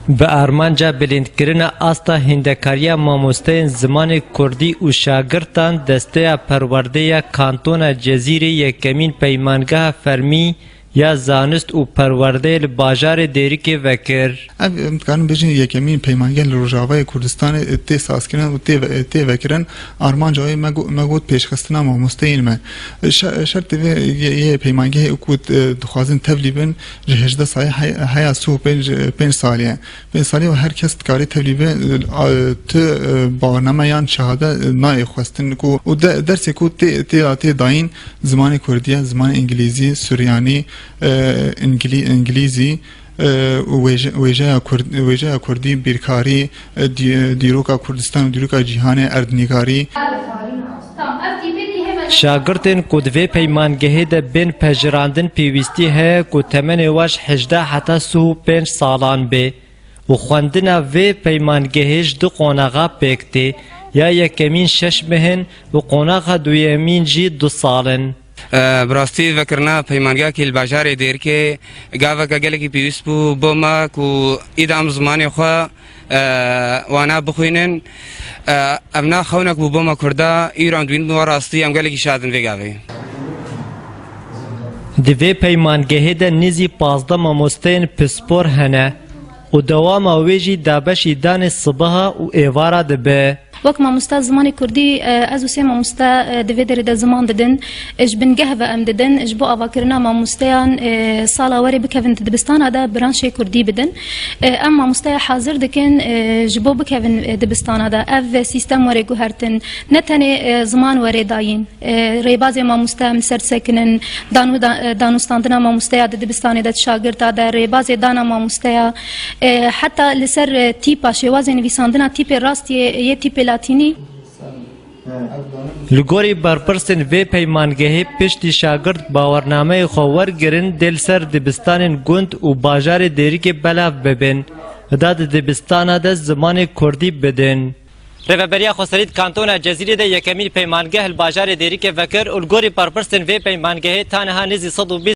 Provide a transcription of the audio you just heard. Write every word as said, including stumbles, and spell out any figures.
Bi armanca bilindkirina asta hîndekariya mamosteyên zimanê kurdî û şagirtan, Desteya Perwerdê ya Kantona Cezîrê yekemîn peymangeha fermî ya zanist û perwerdeyê li bajarê Dêrikê vekir. Ev, em dikarin bêjin, yekemîn peymangeh li Rojavayê Kurdistanê tê sazkirin û tê ve-, tê vekirin. Armanca wê me go-, me got pêşxistina mamosteyên me. Şe-, şertê vê yê, yê peymangehê ku, e, dixwazin tevlî bin, ji hejdeh salê he-, heya sih û pênc, pênc salê ye. Pênc salê û her kes dikarê tevlî be, e, tu, e, bawername yan şehade, e, nayê xwestin ku, û de-, dersê ku tê, tê, tê dayîn zimanê kurdî ye, zimanê îngilîzî, suryanî, e, îngilî-, îngilîzî, e, û wêje-, wêjeya kurd-, wêjeya kurdî, bîrkarî, e, dî-, dîroka Kurdistan û dîroka cîhanê, erdnîgarî. Şagirtên ku di vê peymangehê de bên pejirandin pêwîstî heye ku temenê wan ji hejdeh heta sih û pênc salan bê û xwendina vê peymangehê ji du qonaxa pêk tê, ya yekemîn şeş meh in û qonaxa duyemîn jî du sal in. E, bi rastî vekirina peymangehekî li bajarê Dêrikê gaveke gelekî pêwîst bû bo me ku îdam zimanê xwe, e, wana bixwînin. E, ev na xewnek bû bo me Kurda, îro em dibînin bi rastî em gelekî şad in vê gavê. Di vê peymangehê de nêzî pazdeh mamosteyên pispor hene û dewama wê jî dabeşî danê sibiha û êvara dibe. Wek mamosta zimanê kurdî, e, ez û sê mamosta, e, di vê derê de ziman didin. E, ji bingeh ve em didin. Ji bo avakirina mamosteyan, e, sala werê bikevin di dibistana de branşê kurdî bidin. E, em mamosteya hazir dikin, e, ji bo bikevin, e, dibistana de. Ev sîstem were guhertin. Ne tenê, e, ziman were dayîn. E, rêbazê mamoste em li ser disekinin, danû-, da-, e, danûstandina mamosteya di dibistanê de, di şagirta de, rêbazê dana mamosteya, e, heta li ser, e, tîpa, şêwazê nivîsandina tîpê rastiyê yê tîpê latînî. Li gorî berpirsên vê peymangehê, piştî şagirt bawernameyê xwe wergirin, dê li ser dibistanên gund û bajarê Dêrikê belav bibin, da di dibistana de zimanê kurdî bidin. Rêveberiya Xweserî di Kantona Cezîrê de yekemîn peymangeh li bajarê Dêrikê vekir û li gorî berpirsên vê peymangehê ta niha nêzî sed û bîst